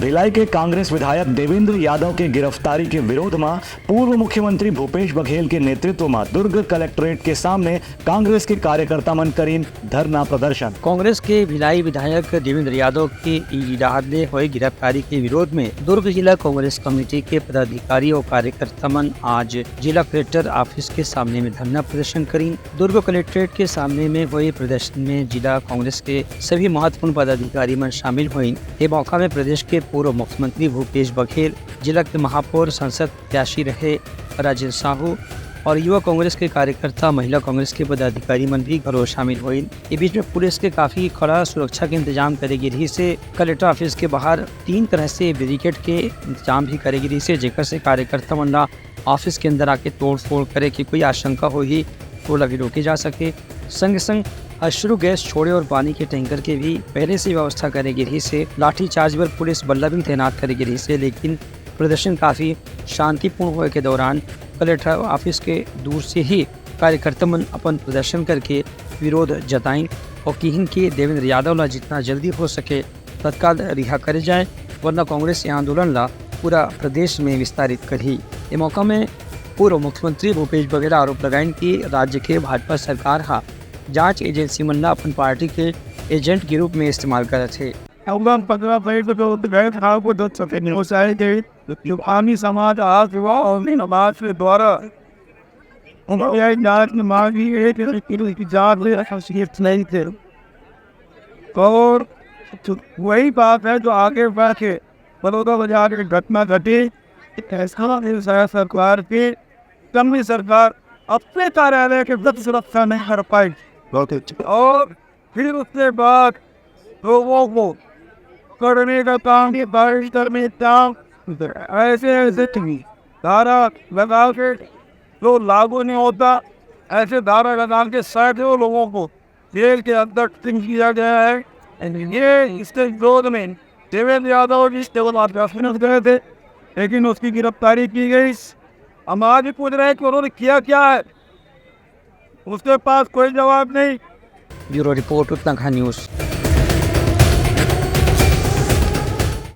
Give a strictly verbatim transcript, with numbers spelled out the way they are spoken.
भिलाई के कांग्रेस विधायक देवेंद्र यादव के गिरफ्तारी के विरोध म पूर्व मुख्यमंत्री भूपेश बघेल के नेतृत्व म दुर्ग कलेक्ट्रेट के सामने कांग्रेस के कार्यकर्ता मन करीन धरना प्रदर्शन। कांग्रेस के भिलाई विधायक देवेंद्र यादव के ईडी डहार ले होए गिरफ्तारी के विरोध में दुर्ग जिला कांग्रेस कमेटी के पदाधिकारी और कार्यकर्ता मन आज जिला कलेक्टर ऑफिस के सामने में धरना प्रदर्शन करीन। दुर्ग कलेक्ट्रेट के सामने में हुए प्रदर्शन में जिला कांग्रेस के सभी महत्वपूर्ण पदाधिकारी मन शामिल होइन। ये मौका में प्रदेश के पूर्व मुख्यमंत्री भूपेश बघेल, जिला के महापौर सांसद प्रत्याशी रहे राजेंद्र साहू और युवा कांग्रेस के कार्यकर्ता, महिला कांग्रेस के पदाधिकारी मन भी घलो शामिल होइन। ये बीच में पुलिस के काफी कड़ा सुरक्षा के इंतजाम करे गे रहिस हे। कलेक्टर ऑफिस के बाहर तीन तरह से बैरिकेड के इंतजाम भी करे गे रहिस हे, जेकर से कार्यकर्ता मन ला ऑफिस के अंदर आके तोड़फोड़ करे के कोई आशंका होही, ओला भी रोके जा सके। संग संग अश्रु गैस छोड़े और पानी के टैंकर के भी पहले से व्यवस्था करे गे रहिस हे। लाठीचार्ज बर पुलिस बल ला भी तैनात करे गे रहिस हे, लेकिन प्रदर्शन काफी शांतिपूर्ण होए के दौरान कलेक्टर ऑफिस के दूर से ही कार्यकर्ता मन अपन प्रदर्शन करके विरोध जताइन और किहिन कि देवेंद्र यादव ला जितना जल्दी हो सके तत्काल रिहा करे जाए, वरना कांग्रेस ये आंदोलन ला पूरा प्रदेश में विस्तारित करही। ये मौका में पूर्व मुख्यमंत्री भूपेश बघेल आरोप लगाइन कि राज्य के भाजपा सरकार हा जांच एजेंसी मन ला अपन पार्टी के एजेंट के रूप में इस्तेमाल करत हे। एकदम पन्द्रह तारीख को जो गए था, वो दस सफेद हो जाएंगे। जो आमी समाज आज हुआ और समाज के द्वारा उनकी जांच की मांग की गई थी, लेकिन उसकी जांच में हस्तक्षेप नहीं थे। और वही बात है जो आगे बढ़ के बलौदा बाजार की घटना घटी। ऐसा नहीं शायद सरकार की कमी, सरकार अपने कार्यालय के प्रति सुरक्षा नहीं कर पाई। बहुत अच्छा। और फिर उसके बाद लोगों को पकड़ने का काम, बारिश करने का काम, ऐसे ऐसे धारा लगा के जो लागू नहीं होता, ऐसे धारा लगा के सैकड़ों लोगों को जेल के अंदर तंग किया गया है। ये इसके विरोध में देवेंद्र यादव जी केवल आश्वासन गए थे, लेकिन उसकी गिरफ्तारी की गई। हम आज भी पूछ रहे हैं कि उन्होंने किया क्या है, उसके पास कोई जवाब नहीं। Bureau report, Uttarakhand news.